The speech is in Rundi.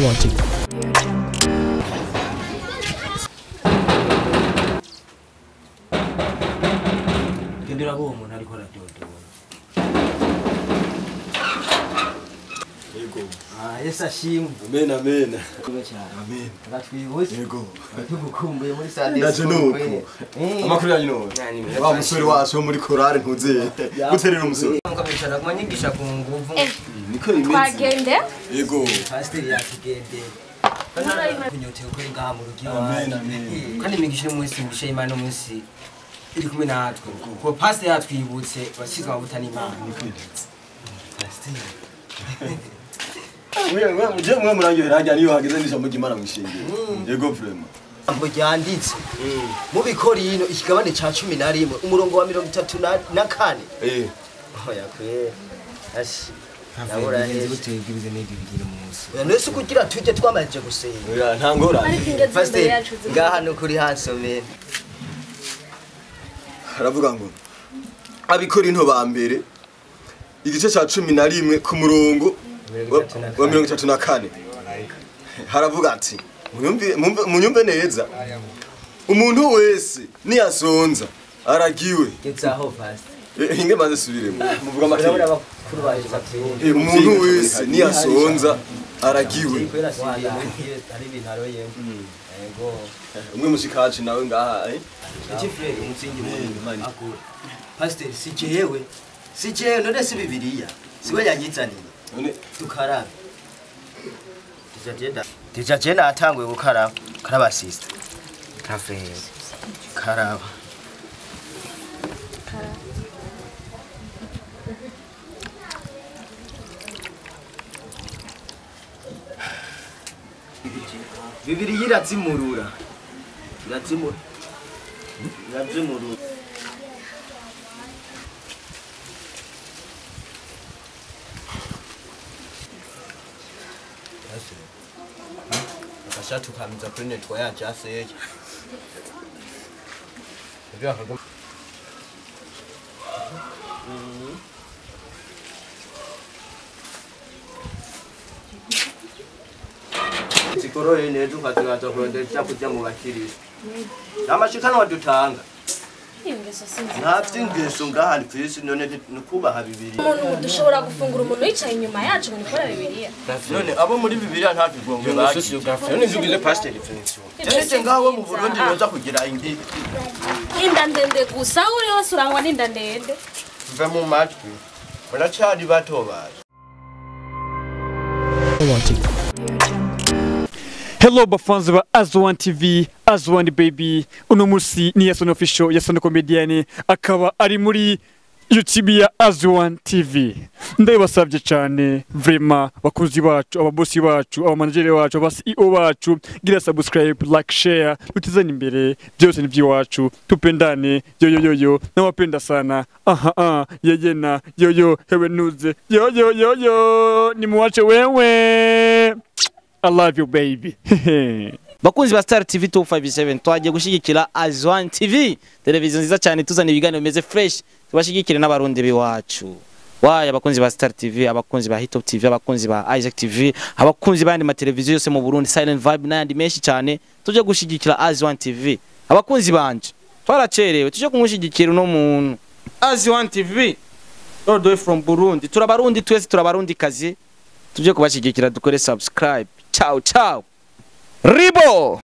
Watching. Gendera uwo muntu ariko aradodora. Yego. Ah, Yesu ashimwe. Amen, amen. Yego cyane. Amen. Aratwibutse. Yego. Tugukumbuye muri Sunday Ndaje school. nuko. Amakuru yanyu none. Wa musore wacu wo muri chorale ntuzeye. Guterera umusore. Mukabishana kuma nyigisha ku nguvu. Niko bimeze. Twagende. Yego. Pasiteri yatugendeye. Kunyotewe kuri ngaha mu rugo Amen, iwacu. amen. Kandi imigisha y'umunsi, imigisha y'Imana umunsi iri kumwe natwe. Kuko pasiteri yatwibutse wasizwe amavuta n'Imana. Pasiteri. Mwe mwe muje mwe murangire hajya niyo hageze n'ijambo ry'Imana mwishingire. Yego vraiment. Ijambo ryanditse mu Bikorino ikigabane ca 11 umurongo wa 34. Eh. Oya kwe. Ashi. Nabura Bigenze neza. gute bwibize n'ibyo bigira umunsi. Oya nese kugira tujye twamaze gusenga. Oya nta ngorane. Ariko ingezi imbere Pasiteri yacu zimwe. ngaha no kuri hansomere. Aravuga ngo Abikorinto ba mbere igice ca 11 ku murongo wa 34 haravuga ati munyumve neza umuntu wese niyasonza aragiwe. Gezaho pasiteri. Hinge maze subiremo muvuga Urabona make. abakuru baje babyumva. Umuntu wese niyasonza aragiwe. Kubera sindiye muri ari ibintu aroyemo. Yego. Umwe mushikacu nawe ngaha eh? Iki frere umutsingi munini akura. Pasiteri si jewe. Si jewe none si Bibiliya. Siwe yanyizaniye. None Tukarabe. Deja je natanguye gukaraba. Karaba sister. Kafe. Karaba. Bibiliya irazimurura. Irazimura. Irazimurura. Akashati ukamiza kuri netwa yacu aseye. Zikoroye neza ukazibanza kurondera icyakurya mu bakirisi. Amashikanwa dutanga. Iyo ngeso si nziza. Nta by'ingeso ngaha ku isi none ni ukubaha Bibiliya. Umuntu dushobora gufungura umuntu yicaye inyuma yacu ngo nikora Bibiliya. None abo muri Bibiliya nta tugongwe bagiye. None nzugize pasiteri Vincent. Jeje ngaho mu Burundi noza kugira indi Inda ndende gusa aho uri hose urangwa n'inda ndende. mve mu matwi. Muracyari bato baje. Watching. Hello bafanzi ba Azwan TV, Azwan baby. Uno musi ni Yason Official, Yason Comedian akaba ari muri YouTube ya Azwan TV. Ndabasabye cyane vraiment bakunzi bacu, ababosi bacu, abamanageri bacu, aba CEO bacu, gira subscribe, like, share, tutizanye imbere, byose ni by'iwacu, tupendane, yo yo yo yo, nawapenda sana. Aha ah, yeyena, yo yo, hewe nuze, yo yo yo yo, nimuwache wewe. I love you baby. Bakunzi ba Star TV 257 twagiye gushigikira Azwan TV, televiziyo nziza cyane tuzana ibiganiro bimeze fresh, tubashigikire n'abarundi biwacu. Waya abakunzi ba Star TV, abakunzi ba Hitop TV, abakunzi ba Isaac TV, abakunzi bandi ma televiziyo yose mu Burundi, Silent Vibe n'ayandi menshi cyane, tuje gushigikira Azwan TV. Abakunzi banje twaracerewe, tuje kumushigikira uno muntu. Azwan TV all the way from Burundi. Turabarundi twese, turabarundi kazi. Tuje kubashigikira dukore subscribe. Ciao ciao. Ribo!